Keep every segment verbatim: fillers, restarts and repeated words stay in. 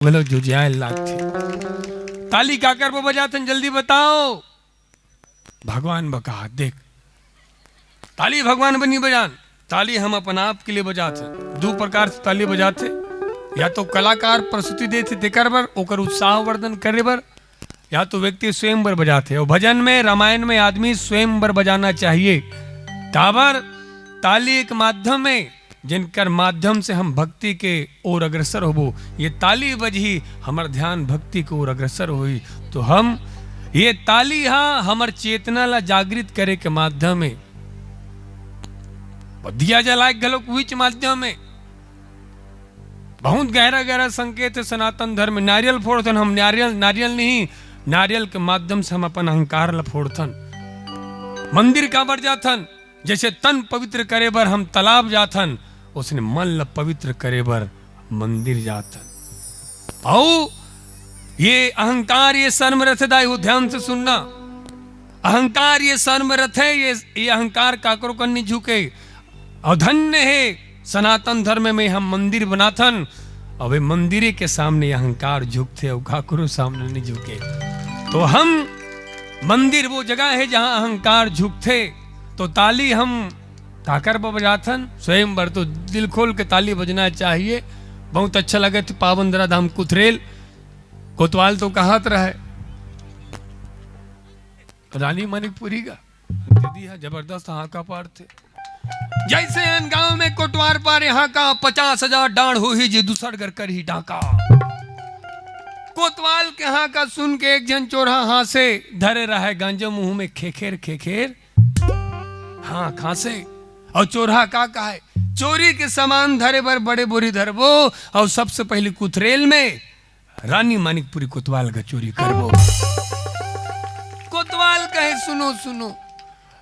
घलो जुजियाए लागथे। ताली काकर बर बजाथन, जल्दी बताओ। भगवान बर कहा, देख, ताली भगवान बर नी बजान, ताली हम अपन आप के लिए बजाथन। दू प्रकार से ताली बजाथे, या तो कलाकार प्रस्तुति देथे तेकर बर, ओकर उत्साहवर्धन करे बर, या तो व्यक्ति स्वयं बर बजाथे। अउ भजन में, रामायण में आदमी स्वयं बर बजाना चाहिए। काबर? ताली एक माध्यम है, जिनकर माध्यम से हम भक्ति के ओर अग्रसर होबो। ये ताली बजही, हमर ध्यान भक्ति के ओर अग्रसर होही। तो हम, ये ताली हा हमर चेतना ला जागृत करे के माध्यम है। अउ दिया जलाए के घलोक उहीच माध्यम है। बहुत गहरा गहरा संकेत है सनातन धर्म में। नारियल फोड़थन हम, नारियल, नारियल नहीं, नारियल के माध्यम से हम अपन अहंकार ला फोड़थन। मंदिर काबर जाथन? जैसे तन पवित्र करे बर हम तालाब जाथन, उसने मन ला पवित्र करे बर मंदिर जाथन। अउ ये अहंकार, ये शर्म रथे दाई हो, ध्यान से सुनना। अहंकार, ये शर्म रथे, ये, ये अहंकार काकरो कन नी झुके। अउ धन्य हे सनातन धर्म में हम मंदिर बनाथन, अउ ये मंदिरे के सामने अहंकार झुकथे, अउ काकरो सामने नी झुके। तो हम मंदिर वो जगह है जहाँ अहंकार झुकथे। तो ताली हम काकर बर बजाथन? स्वयं बर। तो दिल खोल के ताली बजना चाहिए। बहुत अच्छा लगत हे पावन धराधाम कुथरेल। कोतवाल तो कहत रहे, रानी मणिकपुरी का दीदी है, जबरदस्त हाका पारथे। जैसे अन गांव में कोटवार पारे हाका, पचास हजार डांड़ होही जे दूसर घर करही डाका। कोतवाल के हाका सुन के एक झन चोरहा हांसे, धरे रहे गांजा मुंह में खेखेर खेखेर। हाँ, खांसे। अउ चोरहा का कहे, चोरी के सामान धरे बर बड़े बोरी धरबो, अउ सबसे पहिली कुथरेल में रानी मानिकपुरी कोतवाल का चोरी करबो। कोतवाल कहे, सुनो, सुनो,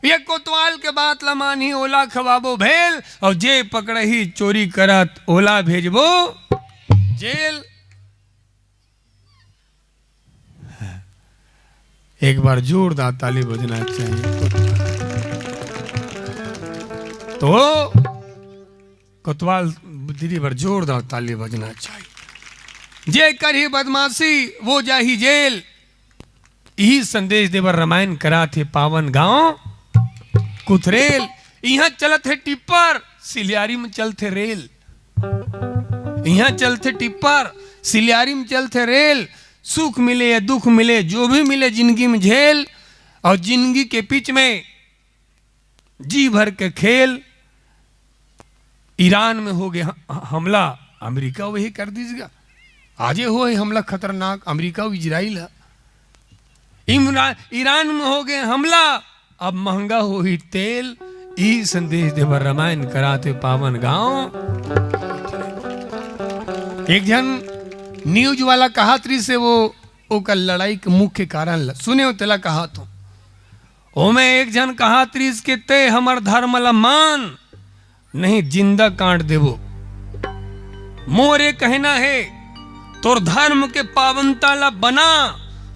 ये कोतवाल के बात ला मानही, ओला खवाबो भेल, अउ जे पकड़ही चोरी करत, ओला भेजबो जेल। एक बार जोरदार ताली बजना चाहिए। तो कोतवाल दीदी बर जोरदार ताली बजना चाहिए। जे करही बदमाशी, वो जाही जेल। इही संदेश देबर रामायण करात हे पावन गांव कुथरेल। इहां चलत हे टिप्पर, सिलियारी में चलथे रेल। इहां चलथे टिप्पर, सिलियारी में चलथे रेल। सुख मिले या दुख मिले, जो भी मिले जिंदगी में झेल, अउ जिंदगी के बीच में जी भर के खेल। ईरान में होगे ह-, हमला, अमेरिका वही कर दीस गा। आजे होहे हमला खतरनाक, अमेरिका अउ इजराइल ह। इमरा-, ईरान में होगे हमला, अब महंगा होही तेल। ई संदेश देबर रामायण करात हे पावन गांव। एक झन न्यूज वाला कहत रिहिस हे, वो ओकर लड़ाई के मुख्य कारण ल सुने हो, तेला कहत हो। ओमे एक झन कहत रिहिस के, "ते हमर धर्म ल मान, नहीं जिंदा काट देबो।" मोर ये कहना हे, तोर धर्म के पावनता ल बना,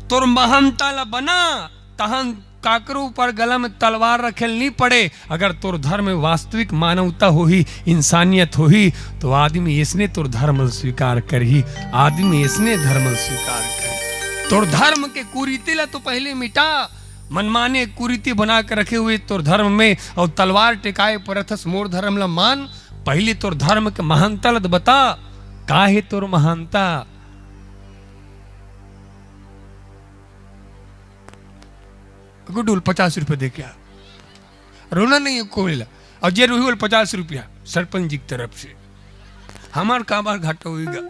तोर महानता ल बना, तहन काकरो ऊपर गला में तलवार रखे ल नी पड़े। अगर तोर धर्म में वास्तविक मानवता होही, इंसानियत होही, तो आदमी इसने तोर धर्म ल स्वीकार करही, आदमी इसने धर्म ल स्वीकार करही। तोर धर्म के कुरीति ल तो पहले मिटा, मनमाने कुरीति बना के रखे हुए तोर धर्म में, अउ तलवार टेकाए परथस मोर धर्म ल मान। पहली तोर धर्म के महानता ल त बता, का हे तोर महानता? गुड्डू ल पचास रुपये दे के आ, रोना नहीं है कोई ला। अउ जे रोही ओला पचास रुपया सरपंच जी की तरफ से। हमार काबर घाटा होई गा।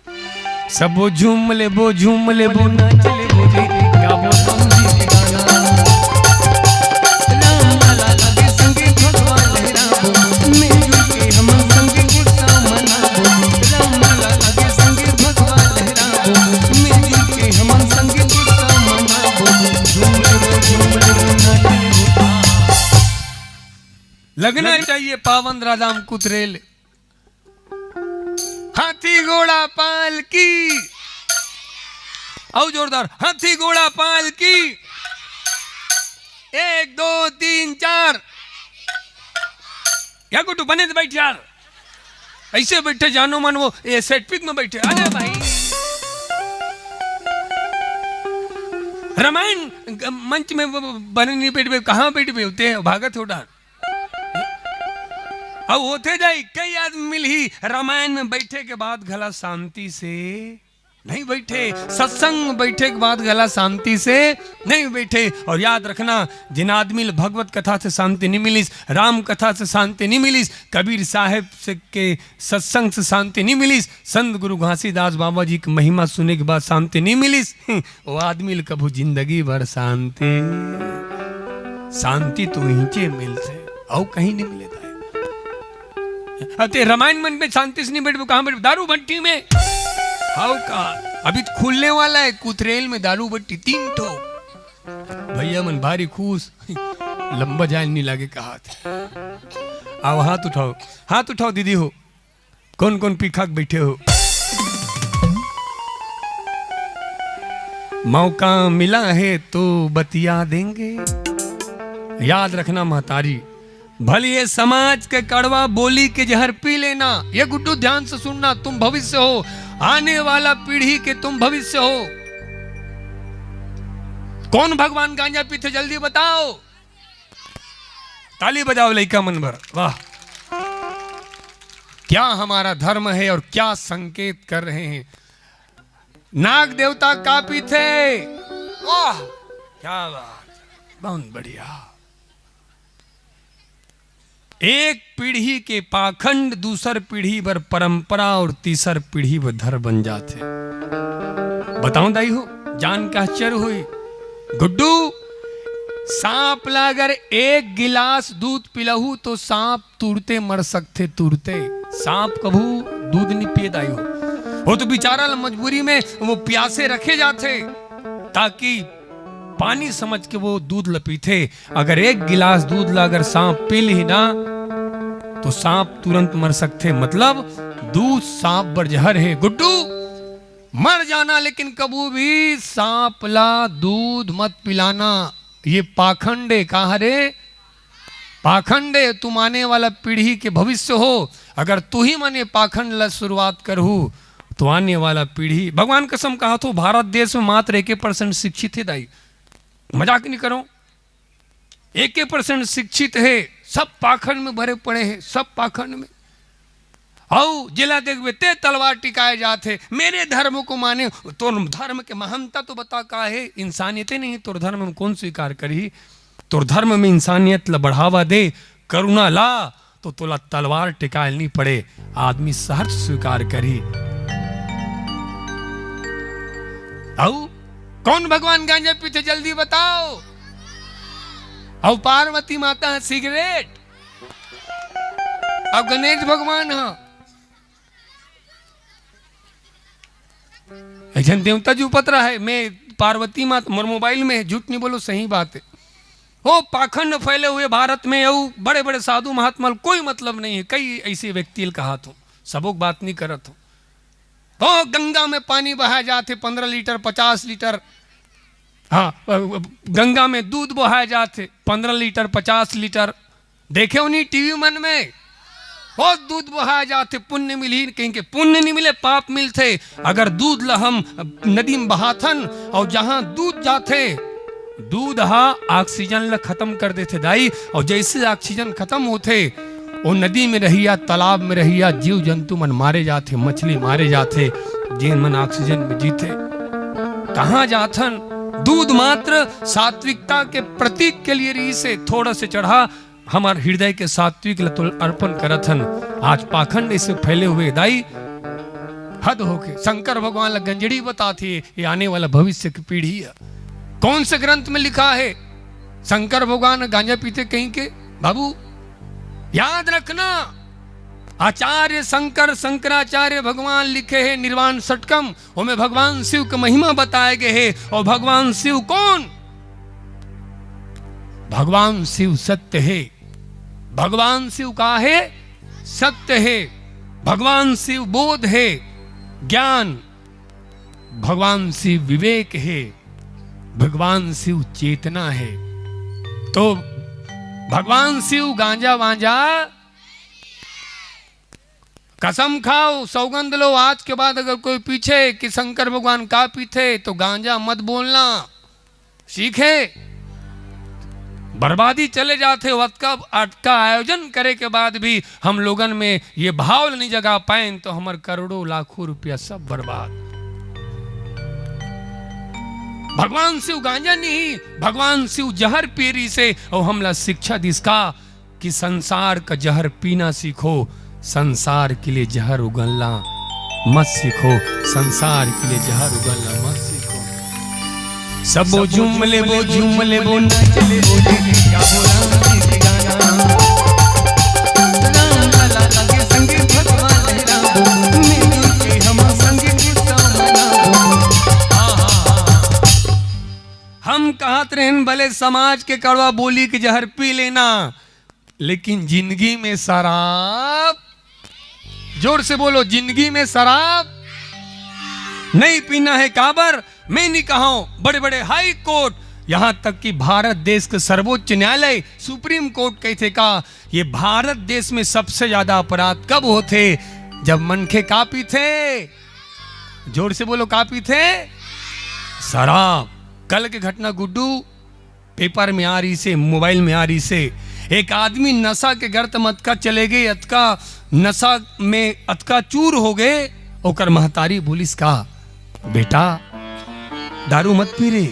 सबो झूम लेबो, झूम लेबो, नाच लेबो रे, गाबो राम जी के गाना। राम लाला लगे संगे भगवान लहराबो, मिलजुल के हमन संगे उत्सव मनाबो। राम लाला लगे संगे भगवान लहराबो, मिलजुल के हमन संगे उत्सव मनाबो। झूम लेबो, झूम लेबो, नाच लेबो। लगना चाहिए पावन राधाम कुथरेल। हाथी घोड़ा पाल की, अउ जोरदार, हाथी घोड़ा पाल की। एक, दो, तीन, चार। या गुड्डू बने से बैठ यार, ऐसे बैठे जानो मन वो ये सेट पिक में बैठे। अरे भाई, रामायण मंच में बने नहीं बैठबे, कहाँ बैठबे? होते भागत हो डार। अब होते जाई, कई आदमी मिलही रामायण में बैठे के बाद घला शांति से नहीं बैठे, सत्संग में बैठे के बाद घला शांति से नहीं बैठे। और याद रखना, जिन आदमी ल भगवत कथा से शांति नहीं मिलिस, राम कथा से शांति नहीं मिलिस, कबीर साहेब से के सत्संग से शांति नहीं मिलिस, संत गुरु घासीदास बाबा जी के महिमा सुने के बाद शांति नहीं मिलिस, वो आदमी ल कभू जिंदगी भर शांति, शांति तो इहिंचे मिलथे, अउ कहीं नहीं मिले दाई। अते रामायण मन में शांति से नहीं बैठबे, कहाँ बैठबे? दारू भट्टी में। हाउ का? अभी तो खुलने वाला है कुथरेल में दारू भट्टी, तीन ठो। भैया मन भारी खुश, लंबा जाए नहीं लागे कहा थे। आओ, हाथ उठाओ, हाथ उठाओ दीदी हो, कौन कौन पीखा के बैठे हो? मौका मिला है तो बतिया देंगे। याद रखना महतारी, भले ये समाज के कड़वा बोली के जहर पी लेना, ये गुड्डू ध्यान से सुनना, तुम भविष्य हो, आने वाला पीढ़ी के तुम भविष्य हो। कौन भगवान गांजा पीथे, जल्दी बताओ। ताली बजाओ लइका मन बर। वाह, क्या हमारा धर्म है और क्या संकेत कर रहे हैं। नाग देवता का पीथे? वाह, क्या बात, बहुत बढ़िया। एक पीढ़ी के पाखंड दूसर पीढ़ी बर परंपरा और तीसर पीढ़ी बर धर बन जाथे। बताओ दाई हो, जान के आश्चर्य होई। गुड्डू, सांप ला अगर एक गिलास दूध पिलाहू तो सांप तुरते मर सकथे, तुरते। सांप कभू दूध नहीं पिए दाई हो। वो तो बेचारा ल मजबूरी में वो प्यासे रखे जाथे ताकि पानी समझ के वो दूध ल पीथे। अगर एक गिलास दूध ला अगर सांप पी ली ना तो सांप तुरंत मर सकथे। मतलब दूध सांप बर जहर है। गुड्डू, मर जाना लेकिन कभू भी सांप ला दूध मत पिलाना। ये पाखंड है। कहा रे? पाखंड है। तुम आने वाला पीढ़ी के भविष्य हो। अगर तुही मन ये पाखंड ला शुरुआत करहू तो आने वाला पीढ़ी, भगवान कसम कहा थो, भारत देश में मात्र एक परसेंट शिक्षित है दाई, मजाक नहीं करो। एक परसेंट शिक्षित है, सब पाखंड में भरे पड़े हैं, सब पाखंड में। अउ जेला देखबे ते तलवार टिकाए जात हे, मेरे धर्म को माने। तोर धर्म के महानता तो बता का हे? इंसानियते नहीं, तोर धर्म में कौन स्वीकार करही? तोर धर्म में इंसानियत ला बढ़ावा दे, करुणा ला, तो तोला तलवार टिकाए नहीं पड़े, आदमी सहर्ष स्वीकार करही। अउ कौन भगवान गांजा पीथे, जल्दी बताओ। अउ पार्वती माता ह सिगरेट, अउ गणेश भगवान ह एक झन देवता जी उपत रहा है, मैं पार्वती माता मोर मोबाइल में है, झूठ नहीं बोलो, सही बात है। वो पाखंड फैले हुए भारत में, वो बड़े बड़े साधु महात्मा ल कोई मतलब नहीं है। कई ऐसे व्यक्ति ल कहा थो, सबोक बात नहीं करत हो। वो गंगा में पानी बहाया जाते, पंद्रह लीटर, पचास लीटर, हाँ, गंगा में दूध बहाया जाते, पंद्रह लीटर, पचास लीटर। देखे हो नहीं टीवी मन में, वो दूध बहाया जाते, पुण्य मिली, कहीं के पुण्य नहीं मिले, पाप मिलथे। अगर दूध ला हम नदी में बहाथन और जहाँ दूध जाथे, दूध हा ऑक्सीजन ला खत्म कर देथे दाई, और जैसे ऑक्सीजन खत्म होथे, वो नदी में रहिया, तालाब में रहिया जीव जंतु मन मारे जाथे, मछली मारे जाथे, जेन मन ऑक्सीजन में जीथे। कहाँ जाथन? दूध मात्र सात्विकता के प्रतीक के लिए रहिसे, थोड़ा से चढ़ा, हमर हृदय के सात्विक ल तोल अर्पण करत हन। आज पाखंड ऐसे फैले हुए दाई, हद होके शंकर भगवान ल गंजड़ी बताथे, ये आने वाला भविष्य की पीढ़ी है। कौन से ग्रंथ में लिखा है शंकर भगवान गांजा पीथे कहीं के? बाबू, याद रखना, आचार्य शंकर, शंकराचार्य भगवान लिखे हैं निर्वाण षटकम, ओमे भगवान शिव के महिमा बताए गए हे। और भगवान शिव कौन? भगवान शिव सत्य हे। भगवान शिव का हे? सत्य हे। भगवान शिव बोध हे, ज्ञान। भगवान शिव विवेक हे। भगवान शिव चेतना हे। तो भगवान शिव गांजा वांजा कसम खाओ, सौगंध लो, आज के बाद अगर कोई पूछे कि शंकर भगवान का पीथे, तो गांजा मत बोलना। सीखे, बर्बादी चले जाथे। अतका, अतका आयोजन करे के बाद भी हम लोगन में ये भाव ल नहीं जगा पाएन, तो हमर करोड़ों लाखों रुपया सब बर्बाद। भगवान शिव गांजा नहीं, भगवान शिव जहर पी रहिसे, अउ हमला शिक्षा दिस का कि संसार का जहर पीना सीखो, संसार के लिए जहर उगलना मत सीखो, संसार के लिए जहर उगलना मत सीखो। सबो झूम लेबो, झूम लेबो, नाच लेबो रे, गाबो राम जी के गाना। राम लला लगे संगे भगवान राम, मिलजुल के हम संगे उत्सव मनाबो। आहा। हम कहत रहन, भले समाज के कड़वा बोली के जहर पी लेना, लेकिन जिंदगी में शराब, जोर से बोलो, जिंदगी में शराब नहीं पीना है। काबर? मैं नहीं कहा हूं, बड़े बड़े हाई कोर्ट, यहां तक कि भारत देश के सर्वोच्च न्यायालय, सुप्रीम कोर्ट कहिथे का, ये भारत देश में सबसे ज्यादा अपराध कब होथे? जब मनखे का पीथे? जोर से बोलो, का पीथे? शराब। कल के घटना गुड्डू, पेपर में आ रहिसे, मोबाइल में आ रहिसे, एक आदमी नशा के गर्त म अतका चले गे, अतका नशा में अतका चूर हो गे, ओकर महतारी बोलिस का, "बेटा, दारू मत पी रे।"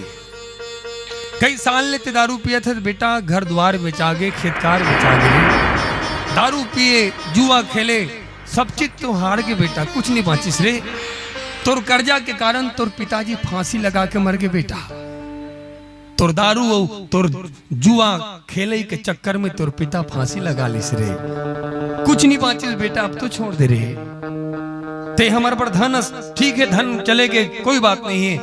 कई साल ले ते दारू पियत हे, बेटा, घर द्वार बेचा गे, खेतकार बेचा गे, दारू पिए, जुआ खेले, सब चीज तो हार गे बेटा, कुछ नहीं बांचिस रे। तोर कर्जा के कारण तोर पिताजी फांसी लगा के मर गे बेटा। तोर दारू अउ तोर जुआ खेले के चक्कर में तोर पिता फांसी लगा लिस रे। कुछ नहीं बांचिस बेटा, अब तो छोड़ दे रे। ते हमर बर धन अस, ठीक है, धन चले गे, कोई बात नहीं है,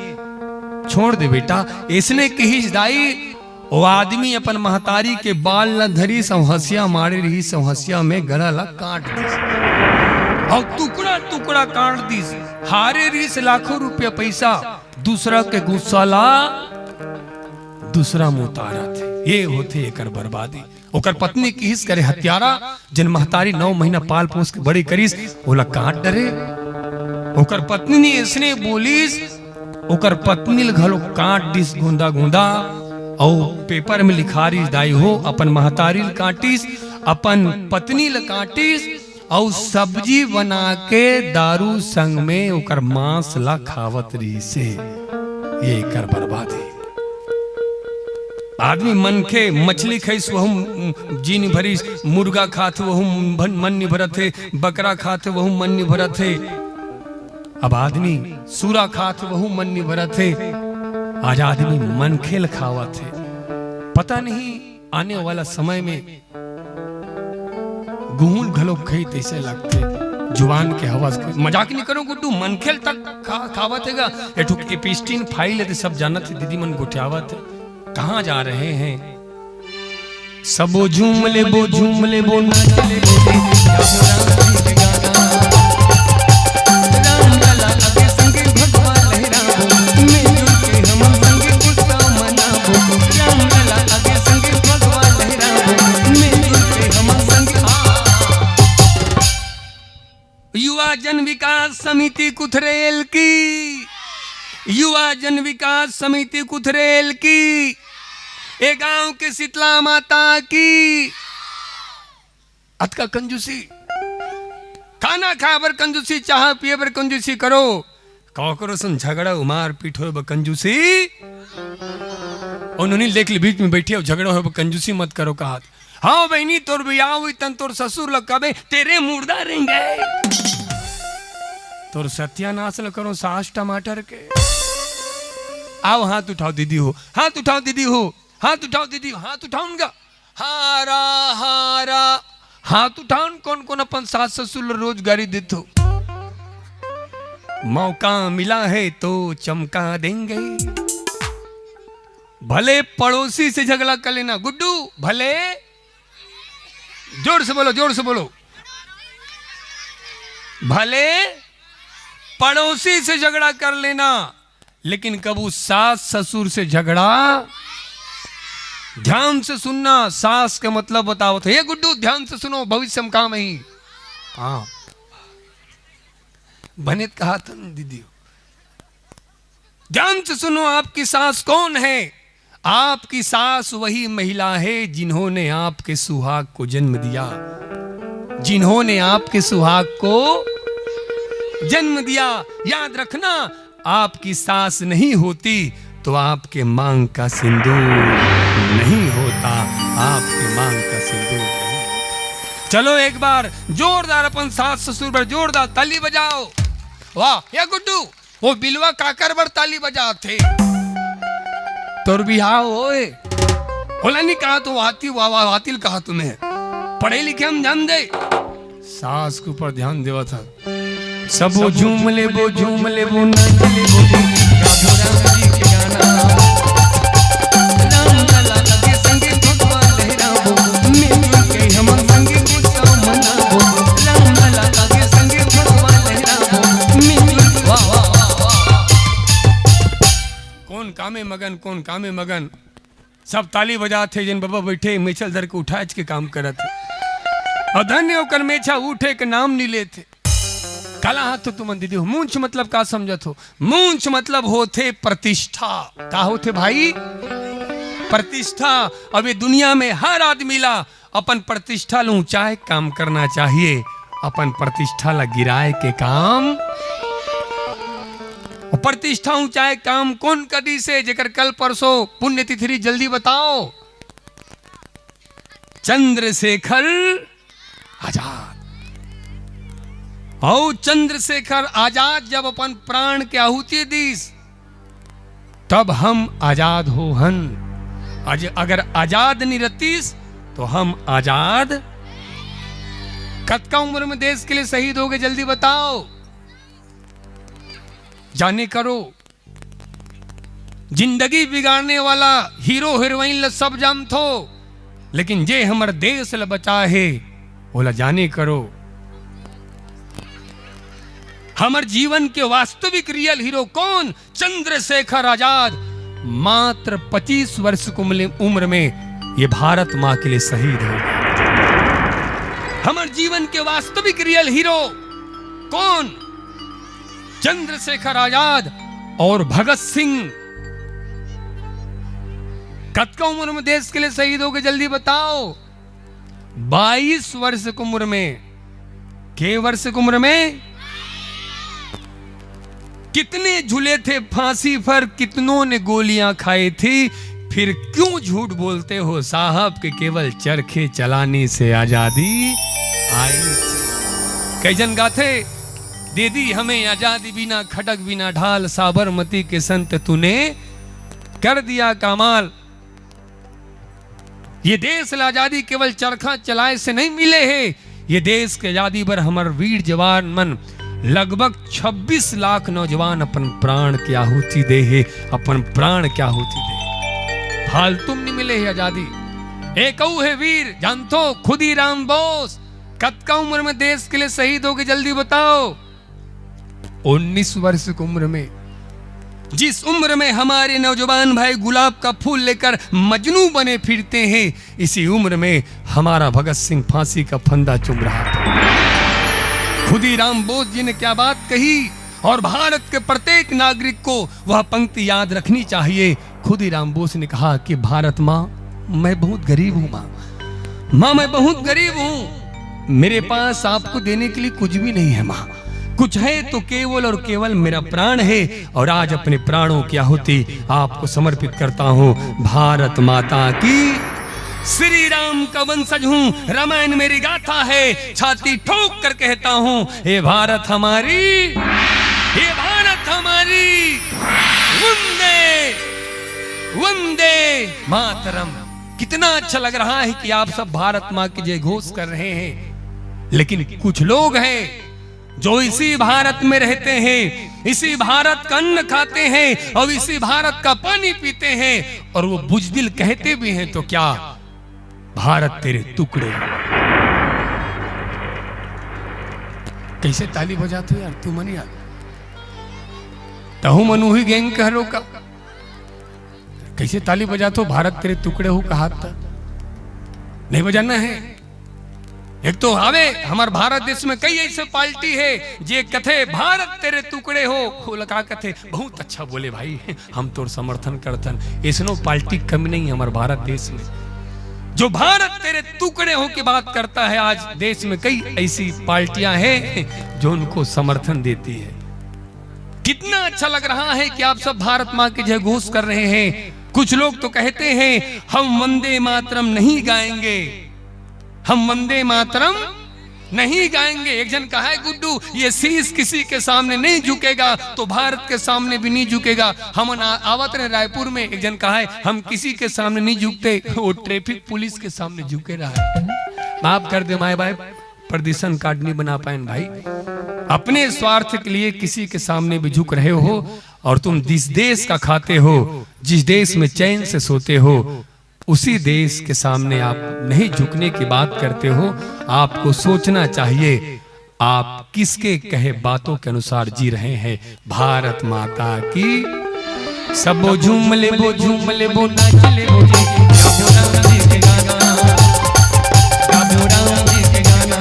छोड़ दे बेटा। इसने कहिस दाई, ओ आदमी अपन महतारी के बाल ल धरिस अउ हंसिया मारे रहिस अउ हंसिया में गला ल काट दिस अउ टुकड़ा टुकड़ा काट दिस। हारे रहिस लाखों रुपया पैसा, दूसरा के गुस्सा ला दूसरा में उतारत हे। ये होथे एकर बर्बादी। ओकर पत्नी किहिस करे हत्यारा, जेन महतारी नौ महीना पाल पोस के बड़े करिस, ओला काट डरे। ओकर पत्नी ने इसने बोलिस, ओकर पत्नी ल घलो काट दिस गोंदा गोंदा। अउ पेपर में लिखा रिस, दाई हो, अपन महतारी ल काटिस, अपन पत्नी ल काटिस, अउ सब्जी बना के दारू संग में ओकर मांस ला खावत रिहिसे। ये एकर बर्बादी। आदमी मनखे मछली खाइस, वहू जी नि भरिस, मुर्गा खात, वहू मन नि भरत हे, बकरा खात, वहू मन नि भरत हे। अब आदमी सूरा खात, वहू मन नि भरत हे। आज आदमी मनखे ल खावत हे। पता नहीं आने वाला समय में गुहूं घलो खाही तइसे लगथे। जुबान के हवस के मजाक नहीं करो गुड्डू, मनखेल तक खा, खावत हे गा। ए ठो एपिस्टिन फाइल हे, सब जानत हे, दीदी मन गोठियावत हे। कहाँ जा रहे हैं? सबो झूम लेबो, झूम लेबो, नाच लेबो रे, गाबो राम जी के गाना। राम लला लगे संगे भगवान लहराबो, मिलजुल के हम संगे उत्सव मनाबो। राम लला लगे संगे भगवान लहराबो, मिलजुल के हम संगे आ। युवा जन विकास समिति कुथरेल की, युवा जन विकास समिति कुथरेल की, ए गांव के शीतला माता की। अतका कंजूसी, खाना खाए बर कंजूसी, चाह पिए बर कंजूसी करो, काकरो संग झगड़ा, मारपीट होए बर कंजूसी। उन्होंने देख ली, बीच में बैठी हो, झगड़ा होए बर कंजूसी मत करो, कहा। हाँ बहिनी, तोर बियाह हुई तन तोर ससुर ल कबे तेरे मुर्दा रेंगे। तोर सत्यानाश ल करो सास टमाटर के। आओ, हाथ उठाओ दीदी हो, हाथ उठाओ दीदी हो, हाथ उठाओ दीदी हो, हाथ उठाओ उनका। हारा, हारा, हाथ उठाओ न, कौन कौन अपन सास ससुर ल रोजगारी देथो। मौका मिला है तो चमका देंगे। भले पड़ोसी से झगड़ा कर लेना गुड्डू, भले, जोर से बोलो, जोर से बोलो, भले पड़ोसी से झगड़ा कर लेना, लेकिन कबू सास ससुर से झगड़ा। ध्यान से सुनना, सास के मतलब बतावत हे। ये गुड्डू, ध्यान से सुनो, भविष्य में काम आही। हाँ, बने त कहा था न दीदी। ध्यान से सुनो, आपकी सास कौन है? आपकी सास वही महिला है जिन्होंने आपके सुहाग को जन्म दिया, जिन्होंने आपके सुहाग को जन्म दिया। याद रखना, आपकी सास नहीं होती तो आपके मांग का सिंदूर नहीं होता, आपके मांग का सिंदूर नहीं होता। चलो, एक बार जोरदार अपन सास ससुर बर जोरदार ताली बजाओ। वाह, या गुड्डू, वो बिलवा काकर बर ताली बजात हे? तोर बिहाव होए। ओला नहीं कहा तो वाती, वा-, वा-, वातिल कहा तुम्हें। पढ़े लिखे हम जान दे। सास के ऊपर ध्यान देवा था। सबो झूम लेबो, झूम लेबो, नाच लेबो रे, गाबो राम जी के गाना। राम लला लगे संगे फोटवा लहराबो, मिलजुल के हमन संगे उत्सव मनाबो। राम लला लगे संगे फोटवा लहराबो, मिलजुल, वाह, वाह, वाह, वाह। कौन कामे मगन, कौन कामे मगन। सब ताली बजात हे, जेन बबा बइठे, मेछा ल धर के उठाएच के काम करत हे। अउ धन्य ओकर मेछा उठे के नाम नी लेत हे। काला हाथ तो तुमन दीदी हो, मूंछ मतलब का समझत हो? मूंछ मतलब होथे प्रतिष्ठा। का होथे भाई? प्रतिष्ठा। अब ये दुनिया में हर आदमी ला अपन प्रतिष्ठा ल ऊंचाए काम करना चाहिए, अपन प्रतिष्ठा ला गिराए के काम। प्रतिष्ठा ऊंचाए काम कौन करिस हे, जेकर कल परसों पुण्यतिथि? जल्दी बताओ। चंद्रशेखर आजाद। अउ चंद्रशेखर आजाद जब अपन प्राण के आहुति दिस, तब हम आजाद हो हन। आज अगर आजाद नहीं रहतीस, तो हम आजाद। कतका उम्र में देश के लिए शहीद हो गए, जल्दी बताओ। जाने करो, जिंदगी बिगाड़ने वाला हीरो हीरोइन ल सब जानथो, लेकिन जे हमर देश ल बचाए हे, ओला जाने करो। हमर जीवन के वास्तविक रियल हीरो कौन? चंद्रशेखर आजाद। मात्र पच्चीस वर्ष की उम्र, उम्र में ये भारत माँ के लिए शहीद हो गए। हमर जीवन के वास्तविक रियल हीरो कौन? चंद्रशेखर आजाद और भगत सिंह। कतका उम्र में देश के लिए शहीद हो गए, जल्दी बताओ। बाईस वर्ष की उम्र में। के वर्ष की उम्र में? कितने झूले थे फांसी पर, कितनों ने गोलियां खाई थी, फिर क्यों झूठ बोलते हो साहब कि केवल चरखे चलाने से आजादी आई थी। कई जन गाथे, दे दी हमें आजादी बिना खड़ग बिना ढाल, साबरमती के संत तूने कर दिया कमाल। ये देश ला आजादी केवल चरखा चलाए से नहीं मिले हे। ये देश के आजादी बर हमर वीर जवान मन लगभग छब्बीस लाख नौजवान अपन प्राण के आहुति दे हे, अपन प्राण के आहुति दे हे। फालतू में नहीं मिले हे आजादी। एक अऊ हे वीर, जानथो, खुदीराम बोस। कतका उम्र में देश के लिए शहीद हो गए, जल्दी बताओ। उन्नीस वर्ष की उम्र में, जिस उम्र में हमारे नौजवान भाई गुलाब का फूल लेकर मजनू बने फिरते हैं, इसी उम्र में हमारा भगत सिंह फांसी का फंदा चूम रहा था। खुदीराम बोस जी ने क्या बात कही, और भारत के प्रत्येक नागरिक को वह पंक्ति याद रखनी चाहिए। खुदीराम बोस ने कहा कि भारत माँ, मैं बहुत गरीब हूँ माँ, माँ, मैं बहुत गरीब हूँ, मेरे पास आपको देने के लिए कुछ भी नहीं है माँ, कुछ है तो केवल और केवल मेरा प्राण है, और आज अपने प्राणों की आहुति आपको समर्पित करता हूँ। भारत माता की। श्री राम का वंशज हूँ, रामायण मेरी गाथा है, छाती ठोक कर कहता हूँ, ये भारत हमारी, ये भारत हमारी। वंदे, वंदे मातरम। कितना अच्छा लग रहा है कि आप सब भारत माँ की जय घोष कर रहे हैं, लेकिन कुछ लोग हैं जो इसी भारत में रहते हैं, इसी भारत का अन्न खाते हैं और इसी भारत का पानी पीते हैं, और वो बुजदिल कहते भी हैं तो क्या, भारत तेरे टुकड़े। कैसे ताली बजाते हो यार तुमन यार? तहु मन उही गैंग कह रो का? कैसे ताली बजाते हो, भारत तेरे टुकड़े हो कहा था? नहीं बजाना है। एक तो हवे हमर भारत देश में कई ऐसे पार्टी हे जे कथे भारत तेरे टुकड़े हो, ओला का कथे, बहुत अच्छा बोले भाई, हम तोर समर्थन करथन। ऐसनो पार्टी कमी नहीं हमर भारत देश में। जो भारत तेरे टुकड़े हो की बात करता है, आज देश में कई ऐसी पार्टियां हैं जो उनको समर्थन देती है। कितना अच्छा लग रहा है कि आप सब भारत माँ के जय घोष कर रहे हैं। कुछ लोग तो कहते हैं हम वंदे मातरम नहीं गाएंगे, हम वंदे मातरम नहीं गाएंगे। एक जन कहा है, गुड्डू, ये शीश किसी के सामने नहीं झुकेगा तो भारत के सामने भी नहीं झुकेगा। हम आवत रहे रायपुर में, एक जन कहा है हम किसी के सामने नहीं झुकते, वो ट्रैफिक पुलिस के सामने झुके रहा है। माफ कर दे माए भाई, प्रदूषण कार्ड नहीं बना पाए भाई। अपने स्वार्थ के लिए किसी के सामने भी झुक रहे हो और तुम जिस देश का खाते हो, जिस देश में चैन से सोते हो, उसी देश के सामने आप नहीं झुकने की बात करते हो। आपको सोचना चाहिए आप किसके कहे बातों के अनुसार जी रहे हैं। भारत माता की। सबो झूम लेबो, झूम लेबो, नाच लेबो जी। गाबो राम जी के गाना, गाबो राम जी के गाना।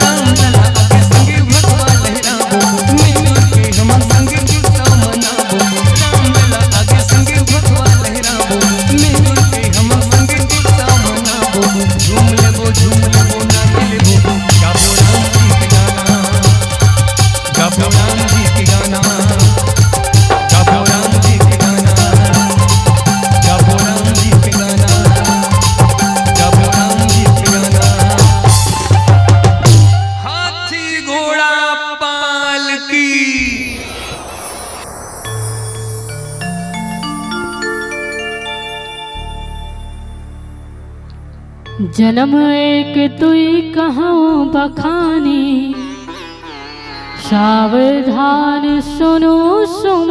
राम लला के संगे भगवा लहराबो, मिलके हम संगे जुलूस मनाबो। राम लला के संगे भगवा लहराबो, मिलके हम संगे जुलूस मनाबो। झूम लेबो, झूम लेबो, नाच लेबो। गाबो राम जी के गाना, गाबो राम जी के गाना, गाबो राम जी के गाना, गाबो राम जी के गाना, गाबो राम जी के गाना। हाथी घोड़ा पालकी। जनम एक तुई कहूँ बखानी, सावधान सुनो सुम